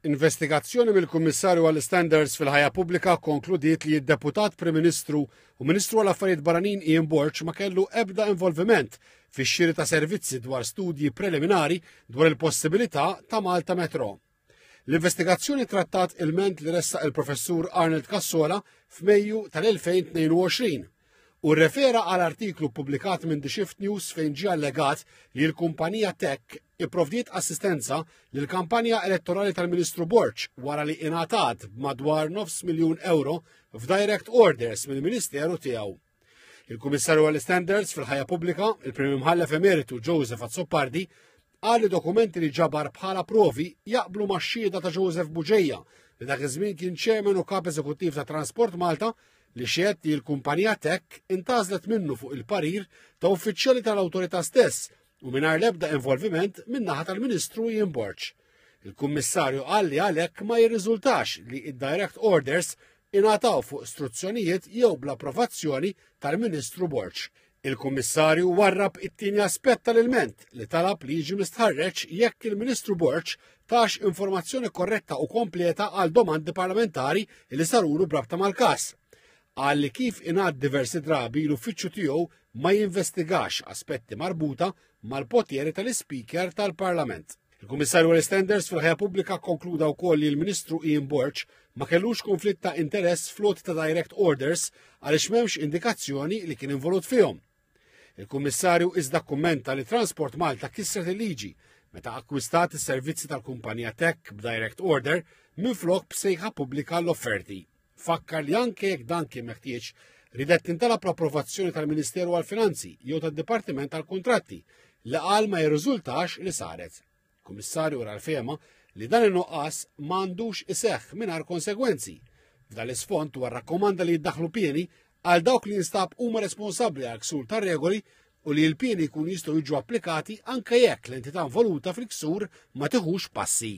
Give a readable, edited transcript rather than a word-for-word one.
Investigazzjoni mill-Kummissarju għall-Istandards fil-Ħajja Pubblika konkludiet li d-Deputat Prim Ministru u Ministru għal Affarijiet Barranin Ian Borg ma kellu ebda involviment fix-xiri ta' servizzi dwar studji preliminari dwar il-possibilità ta' Malta Metro. L-investigazzjoni trattat ilment li ressaq il-Professur Arnold Cassola f'Mejju tal-2022 u rrefera għal artiklu ppubblikat minn The Shift News fejn ġie allegat li l-kumpanija Tech ipprovdiet assistenza lil kampanja elettorali tal-Ministru Borg wara li ingħatat b'madwar nofs miljun euro f'direct orders mill-Ministeru tiegħu. Il-Kummissarju għall-Standards fil-Ħajja Pubblika, il-Prim Imħallef Emeritu Joseph Azzopardi, qal li dokumenti li ġabar bħala provi jaqblu ma' xhieda ta' Joseph Buġeja li dak iż-żmien kien chairman u kap eżekuttiv ta' Transport Malta li xehed li l-kumpanija Tech intażlet minnu fuq il-parir ta' uffiċjali tal-awtorità stess u mingħajr l-ebda involviment min-naħa tal-Ministru Ian Borg. Il-Kummissarju qal li għalhekk ma jirriżultax li id-direct orders ingħataw fuq istruzzjonijiet jew bl-approvazzjoni tal-Ministru Borg. Il-Kummissarju warrab it-tieni aspett tal-ilment li talab li jiġi mistħarreġ jekk il-Ministru Borg tax informazzjoni korretta u kompleta għal domandi parlamentari li sarulu brabta mal-każ. Qal li kif ingħad diversi drabi l-uffiċċju tiegħu ma jinvestigax aspetti marbuta mal-poteri tal-Ispeaker tal-Parlament. Il-Kummissarju għall-Standards fil-ħajja pubblika konkluda wkoll li l-Ministru Ian Borg ma kellux konflitt ta' interess flot ta' direct orders għaliex m'hemmx indikazzjoni li kien involut fihom. Il-Kummissarju iżda kummenta li Transport Malta kisret il-liġi meta akkwistat is-servizzi tal-kumpanija Tech b'direct order minflok b'sejħa pubblika l-offerti. Fakkar li anke jekk dan kien meħtieġ, ridet tintalab l-approvazzjoni tal-Ministeru għall-Finanzi jew tad-Dipartiment tal-Kuntratti li qal ma jirriżultax li saret. Kummissarju ra l-fehma li dan in-nuqqas m'għandux iseħħ mingħajr konsegwenzi. F'dan l-isfond huwa rrakkomanda li jiddaħlu pieni għal dawk li jinstab huma responsabbli għal ksur tar-regoli u li l-pieni jkunu jistgħu jiġu applikati anke jekk l-entità involuta fil-ksur ma tiħux passi.